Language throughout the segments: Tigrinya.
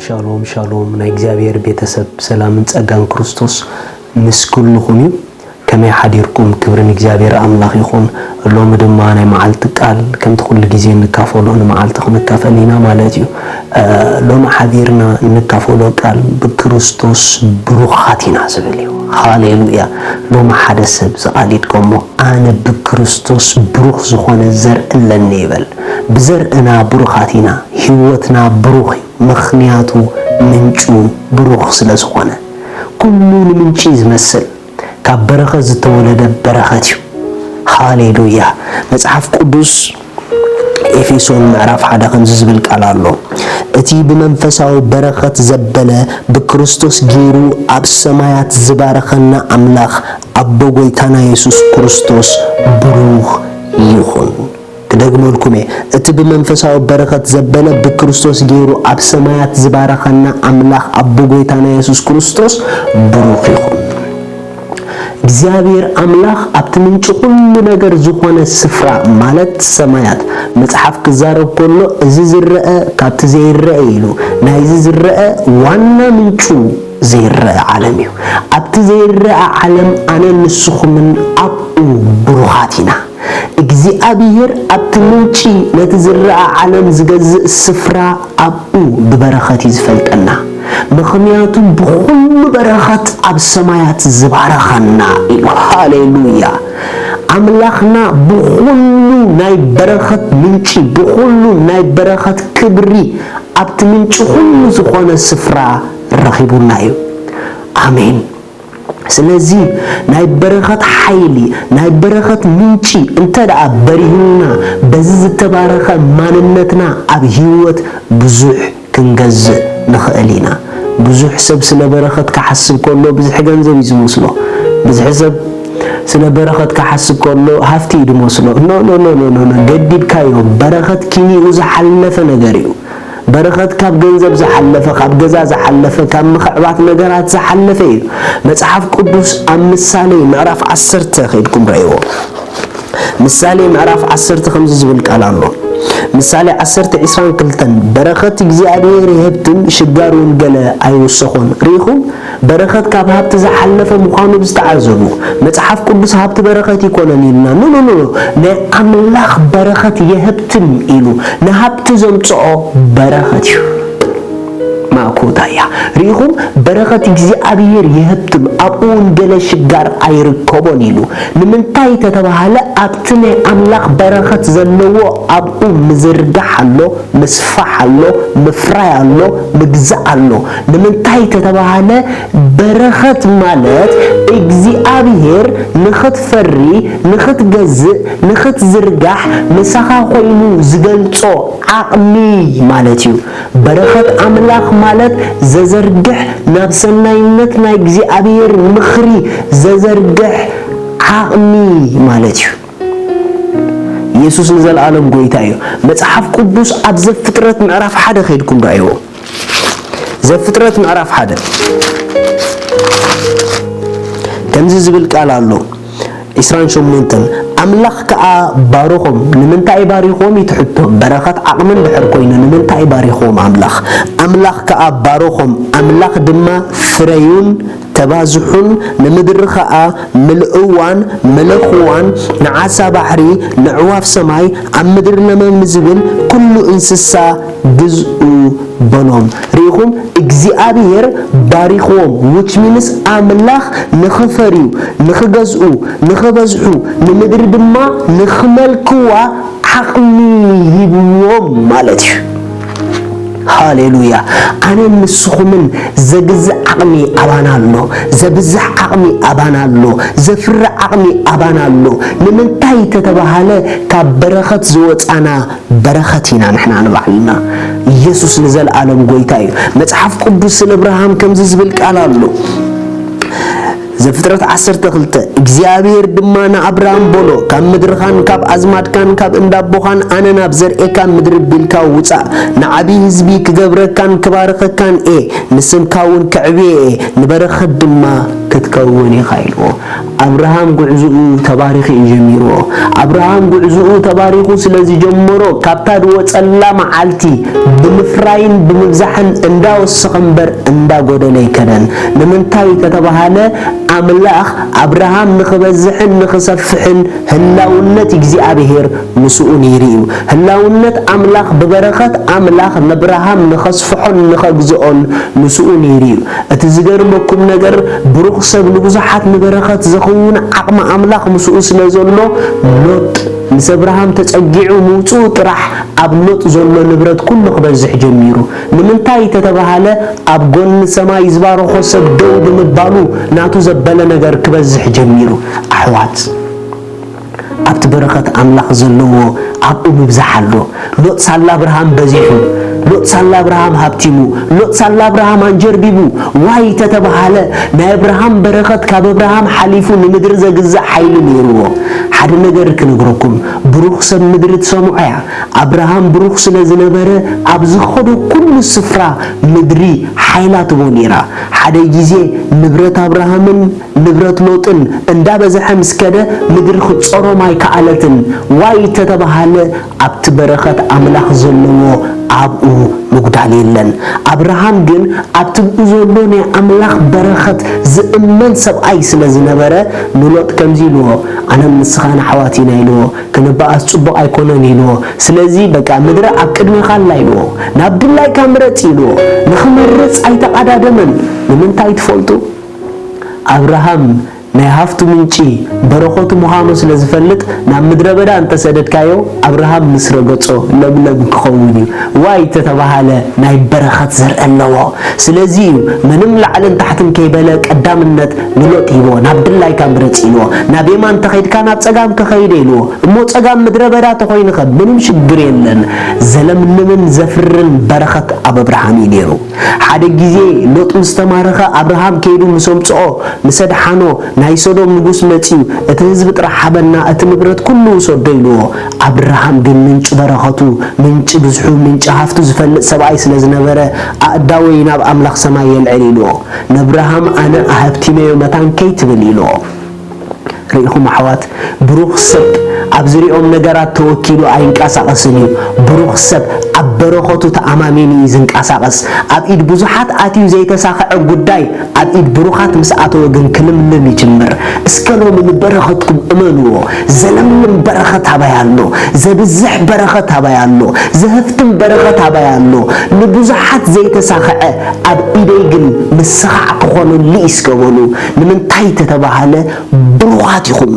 ሻሎም ሻሎም፣ ናይ እግዚኣብሔር ቤተሰብ፣ ሰላምን ጸጋን ክርስቶስ ምስ ኩልኹም እዩ። ከመይ ሓዲርኩም? ክብሪ ንእግዚኣብሔር ኣምላኽ ይኹን። ሎሚ ድማ ናይ መዓልቲ ቃል ከምቲ ኩሉ ግዜ እንካፈሎ ንመዓልቲ ክንካፈል ኢና ማለት እዩ። እ፣ ሎሚ ሓቢርና እንካፈሎ ቃል ብክርስቶስ ብሩኻት ኢና ዝብል እዩ። ሃሌሉያ። ሎሚ ሓደ ሰብ ዝቓሊድከሞ ኣነ ብክርስቶስ ብሩኽ ዝኾነ ዘርኢ ኣለኒ ይበል። ብዘርእና ብሩኻት ኢና። ህይወትና ብሩኽ እዩ። ምኽንያቱ ምንጩ ብሩኽ ስለ ዝኾነ። ኩሉ ንምንጪ ዝመስል ካብ በረኸት ዝተወለደ በረኸት እዩ። ሃሌሉያ። መጽሓፍ ቅዱስ ኤፌሶን ምዕራፍ ሓደ ከምዚ ዝብል ቃል ኣሎ። እቲ ብመንፈሳዊ በረኸት ዘበለ ብክርስቶስ ገይሩ ኣብ ሰማያት ዝባረኸና ኣምላኽ ኣቦ ጎይታና የሱስ ክርስቶስ ብሩኽ ይኹን። ክደግመልኩም እየ። እቲ ብመንፈሳዊ በረኸት ዘበለ ብክርስቶስ ገይሩ ኣብ ሰማያት ዝባረኸና ኣምላኽ ኣቦ ጎይታና የሱስ ክርስቶስ ብሩኽ ይኹን። እግዚኣብሔር ኣምላኽ ኣብቲ ምንጪ ኩሉ ነገር ዝኾነ ስፍራ ማለት ሰማያት መጽሓፍ ክዛረብ ከሎ እዚ ዝረአ ካብቲ ዘይረአ ኢሉ ናይዚ ዝረአ ዋና ምንጩ ዘይረአ ዓለም እዩ። ኣብቲ ዘይረአ ዓለም ኣነን ንስኹምን ኣብኡ ብሩኻት ኢና። እግዚኣብሔር ኣብቲ ምንጪ ነቲ ዝረኣ ዓለም ዝገዝእ ስፍራ ኣብኡ ብበረኸት እዩ ዝፈልጠና። ምኽንያቱ ብኹሉ በረኸት ኣብ ሰማያት ዝባረኸና እዩ። ሃሌሉያ። ኣምላኽና ብኹሉ ናይ በረኸት ምንጪ፣ ብኹሉ ናይ በረኸት ክብሪ ኣብቲ ምንጪ ኩሉ ዝኾነ ስፍራ ረኺቡና እዩ። ኣሜን። ስለዚ ናይ በረኸት ሓይሊ፣ ናይ በረኸት ምንጪ እንተ ደኣ በሪሁልና፣ በዚ ዝተባረኸ ማንነትና ኣብ ህይወት ብዙሕ ክንገዝእ ንኽእል ኢና። ብዙሕ ሰብ ስለ በረኸት ክሓስብ ከሎ ብዝሒ ገንዘብ እዩ ዝመስሎ። ብዝሒ ሰብ ስለ በረኸት ክሓስብ ከሎ ሃፍቲ እዩ ዝመስሎ። ኖ፣ ኖ፣ ኖ፣ ኖ፣ ኖ፣ ኖ። ገዲድካዮ። በረኸት ኪኒኡ ዝሓለፈ ነገር እዩ። በረኸት ካብ ገንዘብ ዝሓለፈ፣ ካብ ገዛ ዝሓለፈ፣ ካብ ምኽዕባት ነገራት ዝሓለፈ እዩ። መጽሓፍ ቅዱስ ኣብ ምሳሌ ምዕራፍ ዓሰርተ ከይድኩም ረእይዎ። ምሳሌ ምዕራፍ ዓሰርተ ከምዚ ዝብል ቃል ኣሎ። ምሳሌ ዓሰርተ ዒስራን ክልተን፣ በረኸት እግዚኣብሔር የህብትም፣ ሽጋር እውን ገለ ኣይውሰኾን። ርኢኹም? በረኸት ካብ ሃብቲ ዝሓለፈ ምዃኑ ዝተዓዘቡ። መጽሓፍ ቅዱስ ሃብቲ በረኸት ይኮነን ኢልና። ኖ፣ ኖ፣ ኖ፣ ኖ። ናይ ኣምላኽ በረኸት የህብትም ኢሉ ንሃብቲ ዘምጽኦ በረኸት እዩ። ማእኮታ እያ። ርኢኹም? በረኸት እግዚኣብሔር የህብትም፣ ኣብኡ እውን ገለ ሽጋር ኣይርከቦን ኢሉ። ንምንታይ ተተባሃለ? ኣብቲ ናይ ኣምላኽ በረኸት ዘለዎ ኣብኡ ምዝርጋሕ ኣሎ፣ ምስፋሕ ኣሎ፣ ምፍራይ ኣሎ፣ ምግዛእ ኣሎ። ንምንታይ ተተባሃለ? በረኸት ማለት እግዚኣብሔር ንኽትፈሪ፣ ንኽትገዝእ፣ ንኽትዝርጋሕ ምሳኻ ኮይኑ ዝገልጾ ዓቕሚ ማለት እዩ። በረኸት ኣምላኽ ማለት ዘዘርግሕ፣ ናብ ሰናይነት ናይ እግዚኣብሔር ምኽሪ ዘዘርግሕ ዓቕሚ ማለት እዩ። ኢየሱስ ንዘለኣለም ጎይታ እዩ። መጽሓፍ ቅዱስ ኣብ ዘፍጥረት ምዕራፍ ሓደ ከይድኩም ረኣይዎ። ዘፍጥረት ምዕራፍ ሓደ ከምዚ ዝብል ቃል ኣሎ። ዒስራን ሸሞንተን፣ ኣምላኽ ከኣ ባረኾም። ንምንታይ ባሪኾም እዩ እቲ ሕቶ? በረኸት ዓቕሚ እንድሕር ኮይኑ ንምንታይ ባሪኾም ኣምላኽ? ኣምላኽ ከኣ ባረኾም። ኣምላኽ ድማ ፍረዩን ተባዝሑን፣ ንምድሪ ኸኣ ምልእዋን፣ ምለኽዋን፣ ንዓሳ ባሕሪ፣ ንዕዋፍ ሰማይ፣ ኣብ ምድሪ ለመም ንዝብል ኩሉ እንስሳ ግዝኡ በሎም። ርኢኹም? እግዚኣብሔር ባሪኽዎም፣ which means ኣምላኽ ንኽፈርዩ፣ ንኽገዝኡ፣ ንኽበዝሑ፣ ንምድሪ ድማ ንኽመልክዋ ዓቕሚ ሂብዎም ማለት እዩ። ሃሌሉያ። ኣነን ንስኹምን ዘግዝእ ዓቕሚ ኣባና ኣሎ፣ ዘብዝሕ ዓቕሚ ኣባና ኣሎ፣ ዘፍሪ ዓቕሚ ኣባና ኣሎ። ንምንታይ ተተባሃለ ካብ በረኸት ዝወጻና በረኸት ኢና ንሕና ንባዕልና። ኢየሱስ ንዘለኣለም ጎይታ እዩ። መጽሓፍ ቅዱስ ስለ እብርሃም ከምዚ ዝብል ቃል ኣሎ። ዘፍጥረት ዓሰርተ ክልተ፣ እግዚኣብሔር ድማ ንኣብርሃም በሎ፣ ካብ ምድርኻን ካብ ኣዝማድካን ካብ እንዳ ኣቦኻን ኣነ ናብ ዘርእየካ ምድሪ ቢልካ ውጻእ፣ ንዓቢ ህዝቢ ክገብረካን ክባርኸካን እየ፣ ንስምካ እውን ከዕብየ እየ፣ ንበረኸት ድማ ክትከውን ኢኻ ኢልዎ። ኣብርሃም ጉዕዝኡ ተባሪኹ እዩ ጀሚርዎ። ኣብርሃም ጉዕዝኡ ተባሪኹ ስለ ዝጀመሮ፣ ካብታ ዝወጸላ መዓልቲ ብምፍራይን ብምብዛሕን እንዳወሰኸ እምበር እንዳጎደለ ኣይከደን። ንምንታይ ተተባሃለ፣ ኣምላኽ ኣብርሃም ንኽበዝሕን ንኽሰፍሕን ህላውነት እግዚኣብሔር ምስኡ ነይሩ እዩ። ህላውነት ኣምላኽ ብበረኸት ኣምላኽ ነብርሃም ንኸስፍሖን ንኸግዝኦን ምስኡ ነይሩ እዩ። እቲ ዝገርመኩም ነገር፣ ብሩኽ ሰብ ንብዙሓት ንበረኸት ዘኽውን ዓቕሚ ኣምላኽ ምስኡ ስለ ዘሎ፣ ሎጥ ምስ ኣብርሃም ተጸጊዑ ምውጽኡ ጥራሕ ኣብ ሎጥ ዘሎ ንብረት ኩሉ ክበዝሕ ጀሚሩ። ንምንታይ ተተባሃለ፣ ኣብ ጎኒ ሰማይ ዝባረኾ ሰብ ደው ብምባሉ ናቱ ዘበለ ነገር ክበዝሕ ጀሚሩ። ኣሕዋት፣ ኣብቲ በረኸት ኣምላኽ ዘለዎ ኣብኡ ምብዛሕ ኣሎ። ሎጥ ሳላ ኣብርሃም በዚሑ፣ ሎጥ ሳላ ኣብርሃም ሃብቲሙ፣ ሎጥ ሳላ ኣብርሃም ኣንጀርቢቡ፣ ዋይ ተተባሃለ፣ ናይ ኣብርሃም በረኸት ካብ ኣብርሃም ሓሊፉ ንምድሪ ዘግዛእ ሓይሊ ነይርዎ። ሓደ ነገር ክነግረኩም፣ ብሩኽ ሰብ ምድሪ ትሰምዖ እያ። ኣብርሃም ብሩኽ ስለ ዝነበረ፣ ኣብ ዝኸዶ ኩሉ ስፍራ ምድሪ ሓይላ ትቦ ነይራ። ሓደ ግዜ ንብረት ኣብርሃምን ንብረት ሎጥን እንዳበዝሐ ምስ ከደ፣ ምድሪ ክትጾሮም ኣይከኣለትን። ዋይ ተተባሃለ፣ ኣብቲ በረኸት ኣምላኽ ዘለዎ ኣብኡ ምጉዳል የለን። ኣብርሃም ግን ኣብቲ ብኡ ዘሎ ናይ ኣምላኽ በረኸት ዝእመን ሰብኣይ ስለ ዝነበረ፣ ንሎጥ ከምዚ ኢልዎ፣ "ኣነን ንስኻን ኣሕዋት ኢና" ኢልዎ። "ክንበኣስ ጽቡቕ ኣይኮነን" ኢልዎ። "ስለዚ በቃ ምድሪ ኣብ ቅድሜኻ ኣላ" ኢልዎ። "ናብ ድላይካ ምረጽ" ኢልዎ። ንኽመርጽ ኣይተቓዳደመን። ንምንታይ ትፈልጡ? ኣብርሃም ናይ ሃፍቱ ምንጪ በረኸቱ ምዃኑ ስለ ዝፈልጥ፣ ናብ ምድረ በዳ እንተሰደድካዮ፣ ኣብርሃም ምስ ረገጾ ለምለም ክኸውን እዩ። ዋይ ተተባሃለ፣ ናይ በረኸት ዘርኢ ኣለዎ። ስለዚ እዩ ምንም ላዕልን ታሕትን ከይበለ ቀዳምነት ንሎጥ ሂቦ፣ "ናብ ድላይካ ምረጽ" ኢልዎ። "ናብ የማን እንተኸይድካ ናብ ጸጋም ክኸይደ" ኢልዎ። እሞ ጸጋም ምድረ በዳ ተኾይኑኸ ምንም ሽግር የለን። ዘለምልምን ዘፍርን በረኸት ኣብ ኣብርሃም እዩ ነይሩ። ሓደ ግዜ ሎጥ ምስ ተማረኸ ኣብርሃም ከይዱ ምስ ኣምጽኦ፣ ምስ ኣድሓኖ፣ ናይ ሶዶም ንጉስ መጺኡ፣ "እቲ ህዝቢ ጥራሕ ሃበና፣ እቲ ንብረት ኩሉ ውሰዶ" ኢልዎ። ኣብርሃም ግን ምንጪ በረኸቱ፣ ምንጪ ብዝሑ፣ ምንጪ ሃፍቱ ዝፈልጥ ሰብኣይ ስለ ዝነበረ፣ "ኣእዳወይ ናብ ኣምላኽ ሰማይ የልዕል" ኢልዎ። ነብርሃም "ኣነ ኣሀብቲመዮ መታን ከይትብል" ኢልዎ። ርኢኹም ኣሕዋት፣ ብሩኽ ሰብ ኣብ ዝሪኦም ነገራት ተወኪሉ ኣይንቀሳቐስን እዩ። ብሩኽ ሰብ ኣብ በረኸቱ ተኣማሚኑ እዩ ዝንቀሳቐስ። ኣብ ኢድ ብዙሓት ኣትዩ ዘይተሳኽዐ ጉዳይ ኣብ ኢድ ብሩኻት ምስ ኣተወ ግን ክልምልም ይጅምር። እስከ ሎሚ ንበረኸትኩም እመንዎ። ዘለምልም በረኸት ኣበይ ኣሎ? ዘብዝሕ በረኸት ኣበይ ኣሎ? ዘህፍትም በረኸት ኣበይ ኣሎ? ንብዙሓት ዘይተሳኽዐ ኣብ ኢደይ ግን ምስኻዕ ክኾነሉ እዩ እስከ በሉ። ንምንታይ ተተባሃለ? ብሩኻት ኢኹም።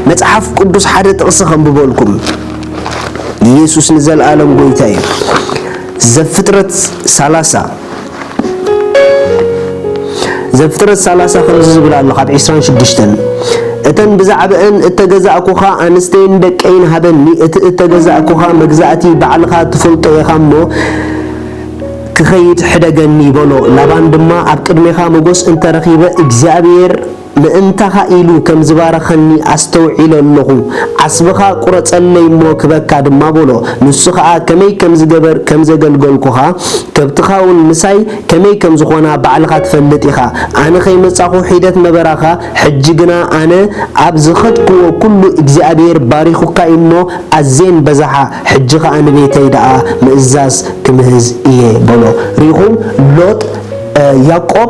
መጽሓፍ ቅዱስ ሓደ ጥቕሲ ከንብበልኩም። ኢየሱስ ንዘለኣለም ጎይታ እዩ። ዘፍጥረት ሰላሳ፣ ዘፍጥረት ሰላሳ ከምዚ ዝብል ኣሎ፣ ካብ ዕስራን ሽዱሽተን፣ "እተን ብዛዕባእን እተገዛእኩኻ ኣንስተይን ደቀይን ሃበኒ፣ እቲ እተገዛእኩኻ መግዛእቲ ባዕልኻ ትፈልጦ ኢኻ እሞ፣ ክኸይድ ሕደገኒ" በሎ። ላባን ድማ፣ "ኣብ ቅድሜኻ መጎስ እንተረኺበ፣ እግዚኣብሔር ምእንታኻ ኢሉ ከም ዝባረኸኒ ኣስተውዒለ ኣለኹ፣ ዓስብኻ ቁረጸለይ እሞ ክበካ ድማ" በሎ። ንሱ ኸኣ፣ "ከመይ ከም ዝገበር-፣ ከም ዘገልገልኩኻ፣ ከብትኻ እውን ምሳይ ከመይ ከም ዝኾና ባዕልኻ ትፈልጥ ኢኻ። ኣነ ከይመጻኹ ሒደት ነበራኻ፣ ሕጂ ግና ኣነ ኣብ ዝኸድክዎ ኩሉ እግዚኣብሔር ባሪኹካ እዩ እሞ፣ ኣዜን በዛሓ፣ ሕጂ ኸኣ ንቤተይ ደኣ ምእዛዝ ክምህዝ እየ" በሎ። ርኢኹም፣ ሎጥ፣ እ፣ ያዕቆብ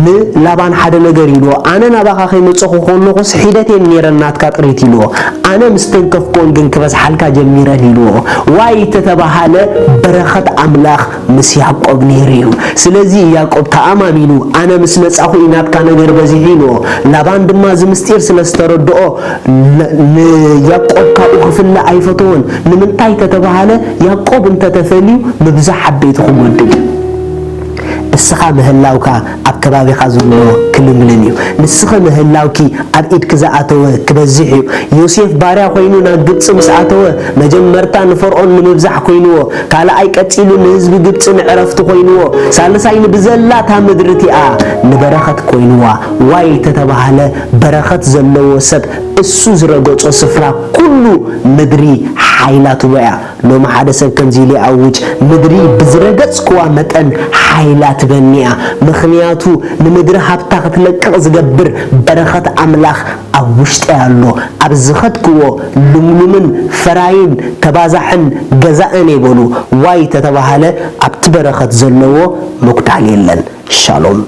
ንላባን ሓደ ነገር ኢልዎ፣ "ኣነ ናባኻ ከይመጸኹ ከለኹስ ሒደት እየ ነይረ ናትካ ጥሪት" ኢልዎ። "ኣነ ምስ ተንከፍኩወን ግን ክበዝሓልካ ጀሚረን" ኢልዎ። ዋይ ተተባሃለ፣ በረኸት ኣምላኽ ምስ ያዕቆብ ነይሩ እዩ። ስለዚ ያዕቆብ ተኣማሚኑ፣ "ኣነ ምስ መጻኹ እዩ ናትካ ነገር በዚሑ" ኢልዎ። ላባን ድማ እዚ ምስጢር ስለ ዝተረድኦ፣ ለ-፣ ንያዕቆብ ካብኡ ክፍለ ኣይፈተወን። ንምንታይ ተተባሃለ፣ ያዕቆብ እንተተፈልዩ ምብዛሕ ዓበይቲ ክወድድ። እስኻ ምህላውካ ኣብ ከባቢኻ ዘሎ ልምልን እዩ። ንስኺ ምህላውኪ ኣብ ኢድኪ ዝኣተወ ክበዝሕ እዩ። ዮሴፍ ባርያ ኮይኑ ናብ ግብጺ ምስ ኣተወ፣ መጀመርታ ንፈርኦን ንምብዛሕ ኮይንዎ፣ ካልኣይ ቀጺሉ ንህዝቢ ግብጺ ንዕረፍቲ ኮይንዎ፣ ሳልሳይ ንብዘላታ ምድሪ እቲኣ ንበረኸት ኮይንዋ። ዋይ ተተባህለ፣ በረኸት ዘለዎ ሰብ እሱ ዝረገጾ ስፍራ ኩሉ ምድሪ ሓይላ ትቦ እያ። ሎሚ ሓደ ሰብ ከምዚ ኢሉ ይኣውጅ፣ ምድሪ ብዝረገጽክዋ መጠን ሓይላ ትበኒ እያ። ምኽንያቱ ንምድሪ ሃብታ ክትለቅቕ ዝገብር በረኸት ኣምላኽ ኣብ ውሽጠይ ኣሎ። ኣብ ዝኸድክዎ ልምሉምን ፈራይን ተባዛሕን ገዛእን እየ በሉ። ዋይ ተተባህለ ኣብቲ በረኸት ዘለዎ ምጉዳል የለን። ሻሎም።